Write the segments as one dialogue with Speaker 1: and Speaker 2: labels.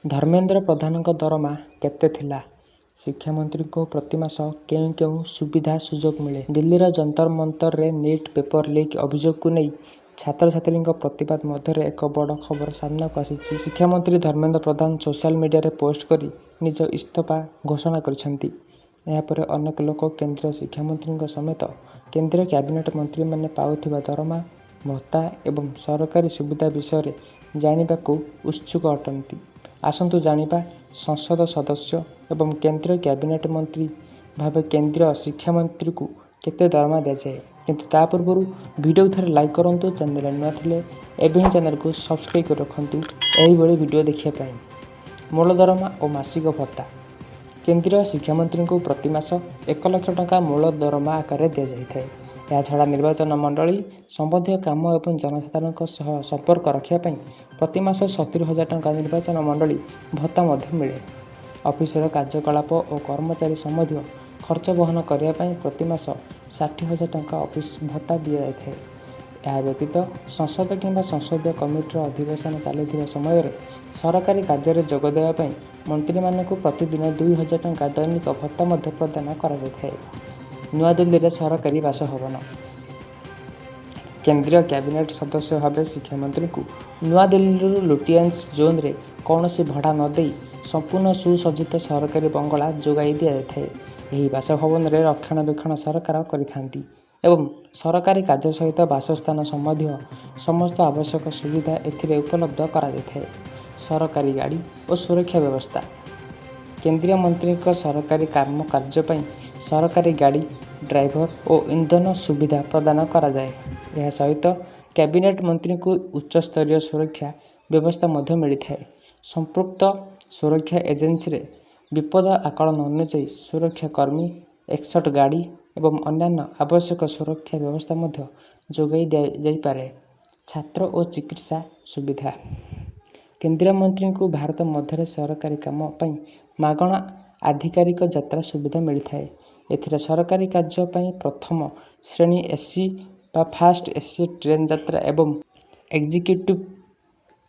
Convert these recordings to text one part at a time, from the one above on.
Speaker 1: ଧର୍ମେନ୍ଦ୍ର ପ୍ରଧାନଙ୍କ ଦରମା କେତେ ଥିଲା? ଶିକ୍ଷାମନ୍ତ୍ରୀଙ୍କୁ ପ୍ରତିମାସ କେଉଁ କେଉଁ ସୁବିଧା ସୁଯୋଗ ମିଳେ? ଦିଲ୍ଲୀର ଯନ୍ତର ମନ୍ତରରେ ନିଟ୍ ପେପର ଲିକ୍ ଅଭିଯୋଗକୁ ନେଇ ଛାତ୍ରଛାତ୍ରୀଙ୍କ ପ୍ରତିବାଦ ମଧ୍ୟରେ ଏକ ବଡ଼ ଖବର ସାମ୍ନାକୁ ଆସିଛି। ଶିକ୍ଷାମନ୍ତ୍ରୀ ଧର୍ମେନ୍ଦ୍ର ପ୍ରଧାନ ସୋସିଆଲ ମିଡିଆରେ ପୋଷ୍ଟ କରି ନିଜ ଇସ୍ତଫା ଘୋଷଣା କରିଛନ୍ତି। ଏହାପରେ ଅନେକ ଲୋକ କେନ୍ଦ୍ର ଶିକ୍ଷାମନ୍ତ୍ରୀଙ୍କ ସମେତ କେନ୍ଦ୍ରୀୟ କ୍ୟାବିନେଟ ମନ୍ତ୍ରୀମାନେ ପାଉଥିବା ଦରମା, ଭତ୍ତା ଏବଂ ସରକାରୀ ସୁବିଧା ବିଷୟରେ ଜାଣିବାକୁ ଉତ୍ସୁକ ଅଟନ୍ତି। ଆସନ୍ତୁ ଜାଣିବା ସଂସଦ ସଦସ୍ୟ ଏବଂ କେନ୍ଦ୍ରୀୟ କ୍ୟାବିନେଟ ମନ୍ତ୍ରୀ ଭାବେ କେନ୍ଦ୍ରୀୟ ଶିକ୍ଷାମନ୍ତ୍ରୀଙ୍କୁ କେତେ ଦରମା ଦିଆଯାଏ। କିନ୍ତୁ ତା ପୂର୍ବରୁ ଭିଡ଼ିଓକୁ ଥରେ ଲାଇକ୍ କରନ୍ତୁ, ଚ୍ୟାନେଲରେ ନୂଆ ଥିଲେ ଏବେ ହିଁ ଚ୍ୟାନେଲକୁ ସବସ୍କ୍ରାଇବ୍ କରି ରଖନ୍ତୁ ଏହିଭଳି ଭିଡ଼ିଓ ଦେଖିବା ପାଇଁ। ମୂଳ ଦରମା ଓ ମାସିକ ଭତ୍ତା। କେନ୍ଦ୍ରୀୟ ଶିକ୍ଷାମନ୍ତ୍ରୀଙ୍କୁ ପ୍ରତିମାସ 1 ଲକ୍ଷ ଟଙ୍କା ମୂଳ ଦରମା ଆକାରରେ ଦିଆଯାଇଥାଏ। ଏହାଛଡ଼ା ନିର୍ବାଚନ ମଣ୍ଡଳୀ ସମ୍ବନ୍ଧୀୟ କାମ ଏବଂ ଜନସାଧାରଣଙ୍କ ସହ ସମ୍ପର୍କ ରଖିବା ପାଇଁ ପ୍ରତିମାସ 70,000 ଟଙ୍କା ନିର୍ବାଚନ ମଣ୍ଡଳୀ ଭତ୍ତା ମଧ୍ୟ ମିଳେ। ଅଫିସର କାର୍ଯ୍ୟକଳାପ ଓ କର୍ମଚାରୀ ସମ୍ବନ୍ଧୀୟ ଖର୍ଚ୍ଚ ବହନ କରିବା ପାଇଁ ପ୍ରତିମାସ 60,000 ଟଙ୍କା ଅଫିସ ଭତ୍ତା ଦିଆଯାଇଥାଏ। ଏହା ବ୍ୟତୀତ ସଂସଦ କିମ୍ବା ସଂସଦୀୟ କମିଟିର ଅଧିବେଶନ ଚାଲିଥିବା ସମୟରେ ସରକାରୀ କାର୍ଯ୍ୟରେ ଯୋଗ ଦେବା ପାଇଁ ମନ୍ତ୍ରୀମାନଙ୍କୁ ପ୍ରତିଦିନ 2,000 ଟଙ୍କା ଦୈନିକ ଭତ୍ତା ମଧ୍ୟ ପ୍ରଦାନ କରାଯାଇଥାଏ। ନୂଆଦିଲ୍ଲୀରେ ସରକାରୀ ବାସଭବନ। କେନ୍ଦ୍ରୀୟ କ୍ୟାବିନେଟ ସଦସ୍ୟ ଭାବେ ଶିକ୍ଷାମନ୍ତ୍ରୀଙ୍କୁ ନୂଆଦିଲ୍ଲୀର ଲୁଟିଏନ୍ସ ଜୋନ୍‌ରେ କୌଣସି ଭଡ଼ା ନ ଦେଇ ସମ୍ପୂର୍ଣ୍ଣ ସୁସଜ୍ଜିତ ସରକାରୀ ବଙ୍ଗଳା ଯୋଗାଇ ଦିଆଯାଇଥାଏ। ଏହି ବାସଭବନରେ ରକ୍ଷଣାବେକ୍ଷଣ ସରକାର କରିଥାନ୍ତି ଏବଂ ସରକାରୀ କାର୍ଯ୍ୟ ସହିତ ବାସସ୍ଥାନ ସମ୍ବନ୍ଧୀୟ ସମସ୍ତ ଆବଶ୍ୟକ ସୁବିଧା ଏଥିରେ ଉପଲବ୍ଧ କରାଯାଇଥାଏ। ସରକାରୀ ଗାଡ଼ି ଓ ସୁରକ୍ଷା ବ୍ୟବସ୍ଥା। କେନ୍ଦ୍ରୀୟ ମନ୍ତ୍ରୀଙ୍କ ସରକାରୀ କାମ କାର୍ଯ୍ୟ ପାଇଁ ସରକାରୀ ଗାଡ଼ି, ଡ୍ରାଇଭର ଓ ଇନ୍ଧନ ସୁବିଧା ପ୍ରଦାନ କରାଯାଏ। ଏହା ସହିତ କ୍ୟାବିନେଟ ମନ୍ତ୍ରୀଙ୍କୁ ଉଚ୍ଚସ୍ତରୀୟ ସୁରକ୍ଷା ବ୍ୟବସ୍ଥା ମଧ୍ୟ ମିଳିଥାଏ। ସମ୍ପୃକ୍ତ ସୁରକ୍ଷା ଏଜେନ୍ସିର ବିପଦ ଆକଳନ ଅନୁଯାୟୀ ସୁରକ୍ଷା କର୍ମୀ, ଏସ୍କର୍ଟ ଗାଡ଼ି ଏବଂ ଅନ୍ୟାନ୍ୟ ଆବଶ୍ୟକ ସୁରକ୍ଷା ବ୍ୟବସ୍ଥା ମଧ୍ୟ ଯୋଗାଇ ଦିଆଯାଇପାରେ। ଛାତ୍ର ଓ ଚିକିତ୍ସା ସୁବିଧା। କେନ୍ଦ୍ରୀୟ ମନ୍ତ୍ରୀଙ୍କୁ ଭାରତ ମଧ୍ୟରେ ସରକାରୀ କାମ ପାଇଁ ମାଗଣା ଆଧିକାରିକ ଯାତ୍ରା ସୁବିଧା ମିଳିଥାଏ। ଏଥିରେ ସରକାରୀ କାର୍ଯ୍ୟ ପାଇଁ ପ୍ରଥମ ଶ୍ରେଣୀ ଏସି ବା ଫାଷ୍ଟ ଏସି ଟ୍ରେନ୍ ଯାତ୍ରା ଏବଂ ଏକ୍ଜିକ୍ୟୁଟିଭ୍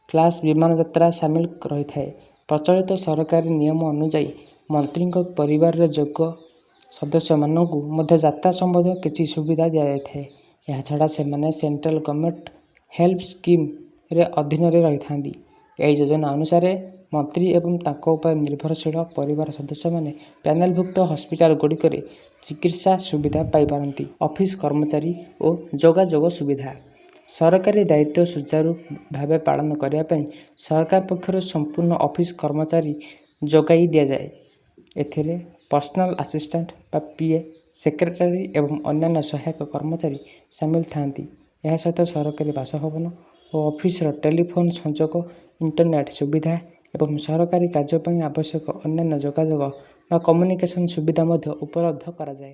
Speaker 1: କ୍ଲାସ୍ ବିମାନ ଯାତ୍ରା ସାମିଲ ରହିଥାଏ। ପ୍ରଚଳିତ ସରକାରୀ ନିୟମ ଅନୁଯାୟୀ ମନ୍ତ୍ରୀଙ୍କ ପରିବାରରେ ଯୋଗ୍ୟ ସଦସ୍ୟମାନଙ୍କୁ ମଧ୍ୟ ଯାତ୍ରା ସମ୍ବନ୍ଧୀୟ କିଛି ସୁବିଧା ଦିଆଯାଇଥାଏ। ଏହାଛଡ଼ା ସେମାନେ ସେଣ୍ଟ୍ରାଲ ଗଭର୍ଣ୍ଣମେଣ୍ଟ ହେଲ୍ପ ସ୍କିମ୍‌ରେ ଅଧୀନରେ ରହିଥାନ୍ତି। ଏହି ଯୋଜନା ଅନୁସାରେ ମନ୍ତ୍ରୀ ଏବଂ ତାଙ୍କ ଉପରେ ନିର୍ଭରଶୀଳ ପରିବାର ସଦସ୍ୟମାନେ ପ୍ୟାନେଲଭୁକ୍ତ ହସ୍ପିଟାଲଗୁଡ଼ିକରେ ଚିକିତ୍ସା ସୁବିଧା ପାଇପାରନ୍ତି। ଅଫିସ କର୍ମଚାରୀ ଓ ଯୋଗାଯୋଗ ସୁବିଧା। ସରକାରୀ ଦାୟିତ୍ୱ ସୁଚାରୁ ଭାବେ ପାଳନ କରିବା ପାଇଁ ସରକାର ପକ୍ଷରୁ ସମ୍ପୂର୍ଣ୍ଣ ଅଫିସ କର୍ମଚାରୀ ଯୋଗାଇ ଦିଆଯାଏ। ଏଥିରେ ପର୍ସନାଲ ଆସିଷ୍ଟାଣ୍ଟ ବା ପିଏ, ସେକ୍ରେଟାରୀ ଏବଂ ଅନ୍ୟାନ୍ୟ ସହାୟକ କର୍ମଚାରୀ ସାମିଲ ଥାଆନ୍ତି। ଏହା ସହିତ ସରକାରୀ ବାସଭବନ ଓ ଅଫିସର ଟେଲିଫୋନ୍ ସଂଯୋଗ, ଇଣ୍ଟରନେଟ୍ ସୁବିଧା ଏବଂ ସରକାରୀ କାର୍ଯ୍ୟ ପାଇଁ ଆବଶ୍ୟକ ଅନ୍ୟାନ୍ୟ ଯୋଗାଯୋଗ ବା କମ୍ୟୁନିକେସନ ସୁବିଧା ମଧ୍ୟ ଉପଲବ୍ଧ କରାଯାଏ।